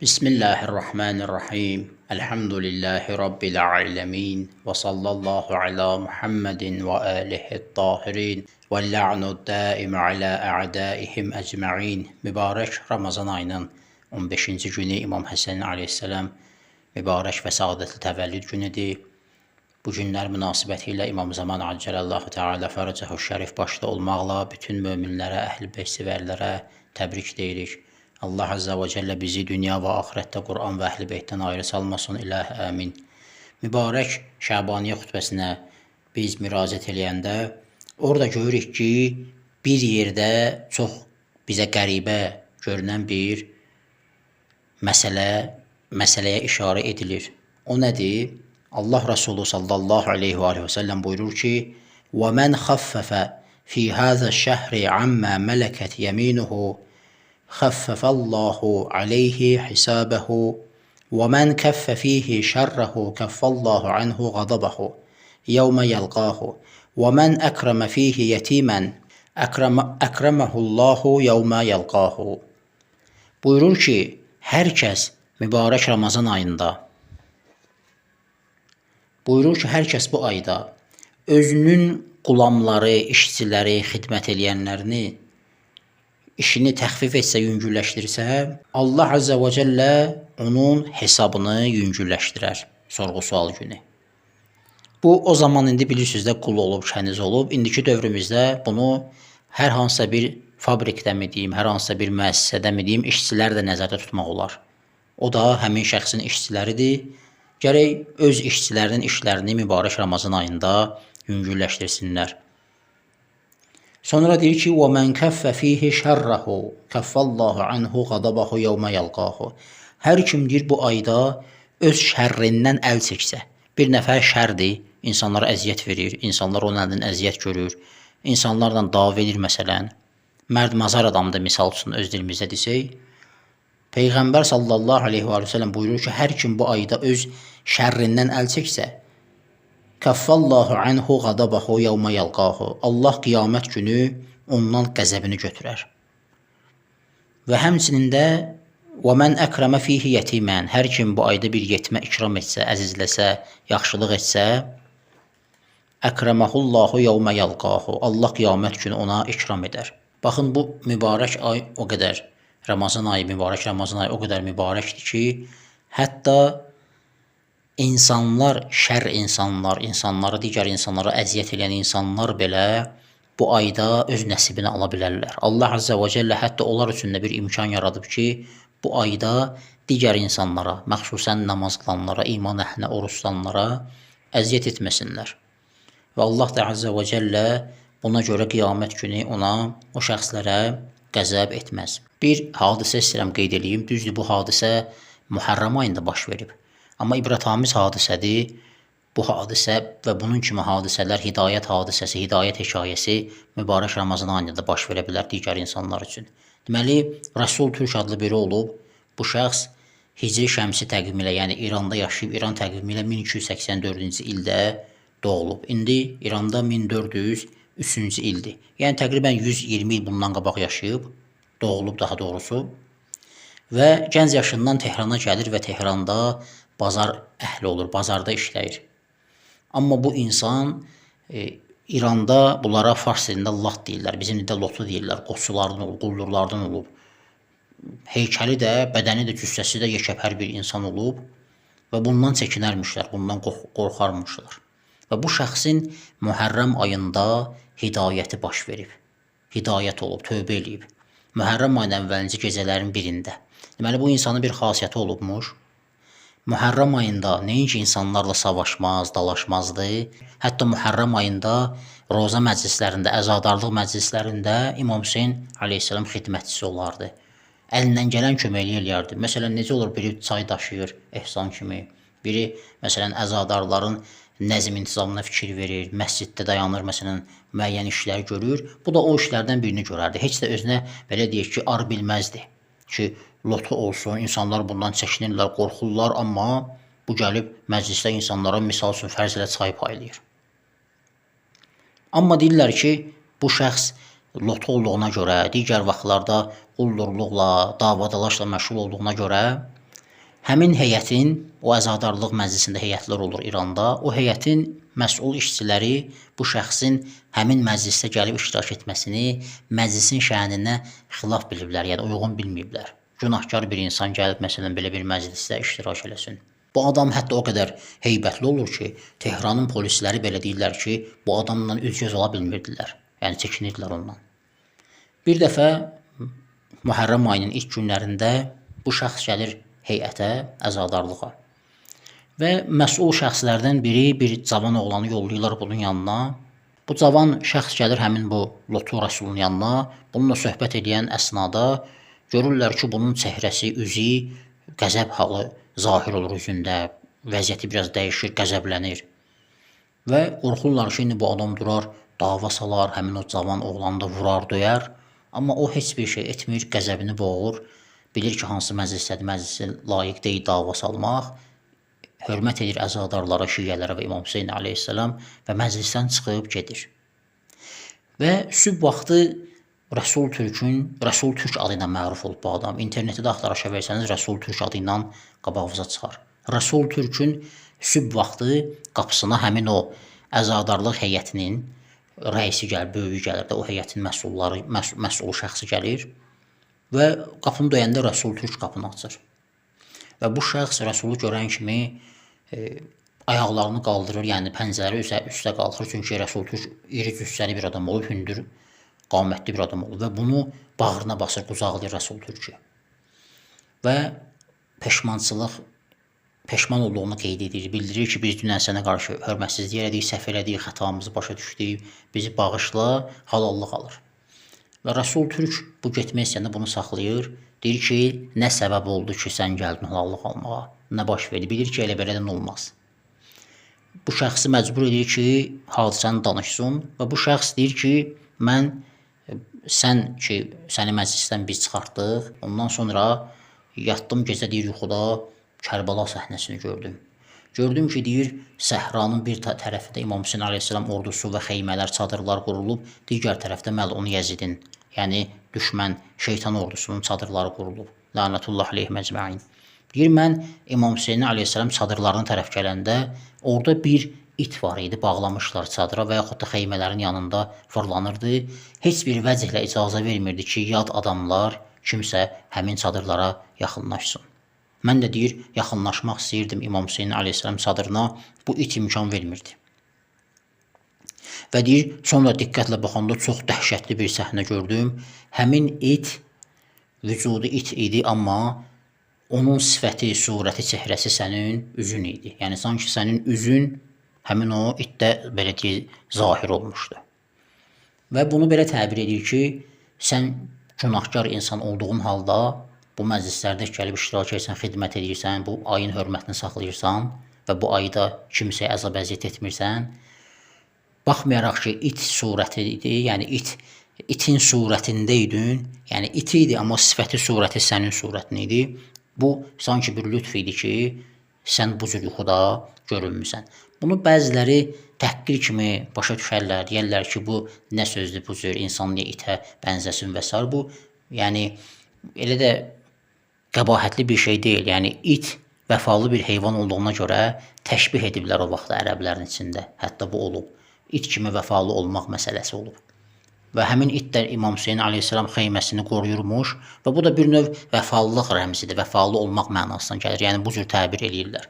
Bismillahirrahmanirrahim. Elhamdülillahi Rabbil alemin. Və sallallahu ala Muhammedin və alihi tahirin. Və la'nu daim ala a'daihim ecma'in. Mübarək Ramazan ayının 15-ci günü İmam Həsən aleyhisselam mübarək və saadətli təvəllüd günüdür. Bu günlər münasibəti ilə İmam Zaman Accəlallahu Teala fərəcəhu şərif başda olmaqla bütün möminlərə, əhl-i beyt sevərlərə təbrik deyirik. Allah Azza və Cəllə bizi dünya və axirətdə Quran və əhl-i beytdən ayrı salmasın. İlahi əmin. Mübarək Şəbaniyə xutbəsinə biz müraciət eləyəndə orada görürük ki, bir yerdə çox bizə qəribə görünən bir məsələyə işarə edilir. O nədir? Allah Resulü sallallahu aleyhi və səlləm buyurur ki: "Və men xaffəfə fi hâzəş-şəhri amma mələkət yeminuhu xəffəfəllahu aleyhi hisabəhu və men kəffə fihi şərrəhu kəffəllahu anhu qadabahu yevmə yəlqahu və men əkrəmə fihi yetimən əkrəməhullahu yevmə yəlqahu." Buyurur ki, hər kəs mübarək Ramazan ayında, buyurur ki, hər kəs bu ayda özünün qulamları, işçiləri, xidmət eləyənlərini işini təxfif etsə, yüngülləşdirsə, Allah Azza və Cəllə onun hesabını yüngülləşdirər sorğu-sual günü. Bu o zaman indi bilirsiniz də qul olub, kəniz olub. İndiki dövrümüzdə bunu hər hansısa bir fabrikdə mi deyim, hər hansısa bir müəssisədə mi deyim, işçilər də nəzərdə tutmaq olar. O da həmin şəxsin işçiləridir. Gərək öz işçilərinin işlərini mübarək Ramazan ayında yüngülləşdirsinlər. Sonra deyir ki: "Və men kəffə fihi şərrəhu kəffəllahu anhu qadabahu yevmə yəlqahu." Hər kim deyir bu ayda öz şərrindən əl çəksə, bir nəfər şərdir, insanlara əziyyət verir, insanlar onun əlindən əziyyət görür, insanlarla dava edir məsələn, mərd mazar adamdır misal üçün öz dilimizdə desək, Peyğəmbər sallallahu aleyhi və səlləm buyurur ki, hər kim bu ayda öz şərrindən əl çəksə, kəffəllahu anhu qadabahu yevmə yəlqahu. Allah qiyamət günü ondan qəzəbini götürər. Və həmçinin də və mən əkrəmə fihi yetimən. Hər kim bu ayda bir yetimə ikram etsə, əzizləsə, yaxşılıq etsə, əkrəməhullahu yevmə yəlqahu. Allah qiyamət günü ona ikram edər. Baxın, bu mübarək ay o qədər, Ramazan ayı, mübarək Ramazan ayı o qədər mübarəkdir ki, hətta insanlar, şər insanlar, insanlara, digər insanlara əziyyət eləyən insanlar belə bu ayda öz nəsibini ala bilərlər. Allah Azza və Cəllə hətta onlar üçün də bir imkan yaradıb ki, bu ayda digər insanlara, məxsusən namaz qılanlara, iman əhlinə, oruc tutanlara əziyyət etməsinlər. Və Allah da Azza və Cəllə buna görə qiyamət günü ona, o şəxslərə qəzəb etməz. Bir hadisə istəyirəm qeyd eləyim. Düzdür, bu hadisə Muharram ayında baş verib. Amma ibrətamiz hadisədir. Bu hadisə və bunun kimi hadisələr, hidayət hadisəsi, hidayət hekayəsi mübarək Ramazan ayında da baş verə bilər digər insanlar üçün. Deməli, Rəsul Türk adlı biri olub. Bu şəxs Hicri şəmsi təqvimi ilə, yəni İranda yaşayıb, İran təqvimi ilə 1284-cü ildə doğulub. İndi İranda 1403-cü ildir. Yəni təqribən 120 il bundan qabaq yaşayıb, doğulub daha doğrusu. Və gənc yaşından Tehrana gəlir və Tehranda bazar əhli olur, bazarda işləyir. Amma bu insan İranda bunlara fars dilində lat deyirlər, bizim dildə lotu deyirlər, qoçulardan olub, quldurlardan olub. Heykəli də, bədəni də, cüssəsi də yekəpər bir insan olub və bundan çəkinərmişlər, bundan qorxarmışlar. Və bu şəxsin Muharram ayında hidayəti baş verib. Hidayət olub, tövbə eləyib. Muharram ayının əvvəlinci gecələrin birində. Deməli, bu insanın bir xasiyyəti olubmuş. Muharram ayında nəinki insanlarla savaşmaz, dalaşmazdı. Hətta Muharram ayında roza məclislərində, əzadarlıq məclislərində İmam Hüseyn aleyhissalam xidmətçisi olardı. Əlindən gələn köməkliyi eləyərdi. Məsələn, necə olur, biri çay daşıyır ehsan kimi, biri məsələn əzadarların nəzm intizamına fikir verir, məsciddə dayanır, məsələn, müəyyən işlər görür. Bu da o işlərdən birini görərdi. Heç də özünə belə deyək ki, ar bilməzdi ki, lotu olsun, insanlar bundan çəkinirlər, qorxurlar, amma bu gəlib məclisdə insanlara misal üçün fərz elə çay paylayır. Amma deyirlər ki, bu şəxs lotu olduğuna görə, digər vaxtlarda quldurluqla, davadalaşla məşğul olduğuna görə Həmin heyətin, o əzadarlıq məclisində heyətlər olur İranda, o heyətin məsul işçiləri bu şəxsin həmin məclisdə gəlib iştirak etməsini məclisin şəninə xilaf biliblər, yəni uyğun bilməyiblər. Günahkar bir insan gəlib məsələn belə bir məclisdə iştirak eləsin. Bu adam hətta o qədər heybətli olur ki, Tehranın polisləri belə deyirlər ki, bu adamla üz-göz ola bilmirdilər. Yəni çəkinirdilər ondan. Bir dəfə Muhərrəm ayının ilk günlərində bu şəxs gəlir heyətə, əzadarlığa. Və məsul şəxslərdən biri bir cavan oğlanı yollayırlar bunun yanına. Bu cavan şəxs gəlir həmin bu Lotu Rəsulun yanına. Bununla söhbət eləyən əsnada görürlər ki, bunun çehrəsi, üzü qəzəb halı zahir olur üzündə. Vəziyyəti biraz dəyişir, qəzəblənir. Və qorxurlar ki, indi bu adam durar, dava salar, həmin o cavan oğlanı da vurar, döyər. Amma o heç bir şey etmir, qəzəbini boğur. Bilir ki, hansı məclisdədir, məclisə layiq deyil dava salmaq. Hörmət edir əzadarlara, şiələrə və İmam Hüseyn əleyhissalam və məclisdən çıxıb gedir. Və sübh vaxtı Rəsul Türkün, Rəsul Türk adı ilə məruf olub bu adam. İnternetdə də axtarışa versəniz Rəsul Türk adı ilə qabağınıza çıxar. Rəsul Türkün sübh vaxtı qapısına həmin o əzadarlıq heyətinin rəisi gəlir, böyüyü gəlir də, o heyətin məsulları, məsul şəxsi gəlir və qapını döyəndə Rəsul Türk qapını açır. Və bu şəxs Rəsulu görən kimi ayaqlarını qaldırır, yəni pəncələri üstə qalxır. Çünki Rəsul Türk iri cüssəli bir adam olub, hündür, qamətli bir adam olub və bunu bağrına basır, qucaqlayır Rəsul Türkü. Və peşman olduğunu qeyd edir, bildirir ki, biz dünən sənə qarşı hörmətsizlik elədik, səhv elədik, xətamızı başa düşdük, bizi bağışla, halallıq alır. Və Rəsul Türk bu getmək istəyəndə bunu saxlayır. Deyir ki, nə səbəb oldu ki, sən gəldin halallıq almağa? Nə baş verdi? Bilir ki, elə belədən olmaz. Bu şəxsi məcbur edir ki, hadisəni danışsın və bu şəxs deyir ki, mən sən ki, səni məclisdən biz çıxartdıq, ondan sonra yatdım gecə deyir yuxuda Kərbəla səhnəsini gördüm. Gördüm ki, deyir, səhranın bir tərəfində İmam Hüseyn əleyhissalam ordusu və xeymələr, çadırlar qurulub, digər tərəfdə məlun Yəzidin, yəni düşmən şeytan ordusunun çadırları qurulub. Lənətullah əleyhim əcməin. Deyir, mən İmam Hüseyn əleyhissalam çadırlarına tərəf gələndə orada bir it var idi, bağlamışlar çadıra və yaxud da xeymələrin yanında fırlanırdı. Heç bir vəcihlə icazə vermirdi ki, yad adamlar, kimsə həmin çadırlara yaxınlaşsın. Mən də deyir, yaxınlaşmaq istəyirdim İmam Hüseyn əleyhissalam çadırına, bu it imkan vermirdi. Və deyir, sonra diqqətlə baxanda çox dəhşətli bir səhnə gördüm. Həmin it, vücudu it idi, amma onun sifəti, surəti, çehrəsi sənin üzün idi. Yəni sanki sənin üzün həmin o itdə belə deyək, zahir olmuşdu. Və bunu belə təbir edir ki, sən günahkar insan olduğun halda bu məclislərdə gəlib iştirak edirsən, xidmət edirsən, bu ayın hörmətini saxlayırsan və bu ayda kimsəyə əzab əziyyət etmirsən. Baxmayaraq ki, it surəti idi, yəni itin surətində idin, yəni it idi, amma sifəti, surəti sənin surətin idi. Bu sanki bir lütf idi ki, sən bu cür yuxuda görünmüsən. Bunu bəziləri təhqir kimi başa düşərlər, deyərlər ki, bu nə sözdür bu cür, insan niyə itə bənzəsin və sair. Bu, yəni elə də qəbahətli bir şey deyil. Yəni it vəfalı bir heyvan olduğuna görə təşbih ediblər o vaxtda ərəblərin içində. Hətta bu olub. İt kimi vəfalı olmaq məsələsi olub. Və həmin it də İmam Hüseyn əleyhissalam xeyməsini qoruyurmuş və bu da bir növ vəfalılıq rəmzidir. Vəfalı olmaq mənasına gəlir. Yəni bu cür təbir eləyirlər.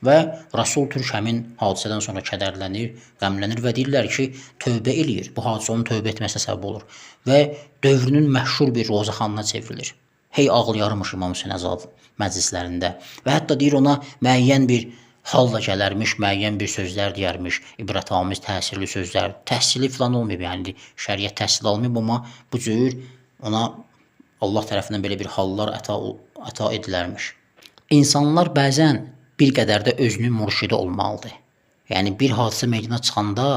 Və Rəsul Türk həmin hadisədən sonra kədərlənir, qəmlənir və deyirlər ki, tövbə eləyir. Bu hadisə onun tövbə etməsinə səbəb olur və dövrünün məşhur bir rozaxanına çevrilir. Hey ağlayarmış İmam Hüseyn əzab məclislərində və hətta deyir ona müəyyən bir halla gələrmiş, müəyyən bir sözlər deyərmiş, ibrətamiz, təsirli sözlər. Təhsili falan olmayıb, yəni şəriət təhsil almayıb, amma bu cür ona Allah tərəfindən belə bir hallar əta edilərmiş. İnsanlar bəzən bir qədər də özünün mürşidi olmalıdır. Yəni bir hadisə meydana çıxanda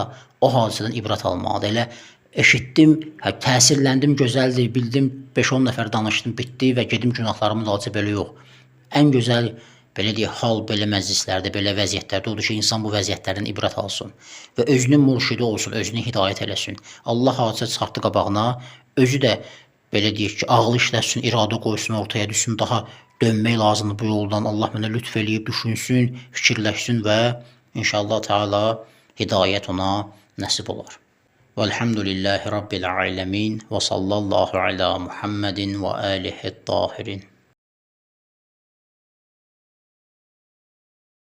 o hadisədən ibrət almalıdır. Elə eşitdim, hə, təsirləndim, gözəldir, bildim, 5-10 nəfər danışdım, bitdi və gedim günahlarımın dalınca, belə yox. Ən gözəl belə deyək, hal belə məclislərdə, belə vəziyyətlərdə odur ki, insan bu vəziyyətlərdən ibrət alsın və özünün mürşidi olsun, özünü hidayət eləsin. Allah hadisə çıxartdı qabağına, özü də belə deyək ki, ağlı işlətsin, iradə qoysun, ortaya düşsün, daha Dönmək lazımdır bu yoldan. Allah mənə lütf eləyib, düşünsün, fikirləşsin və inşallah Teala hidayət ona nəsib olar. Velhamdülillahi Rabbil alemin və sallallahu ala Muhammedin və alihi tahirin.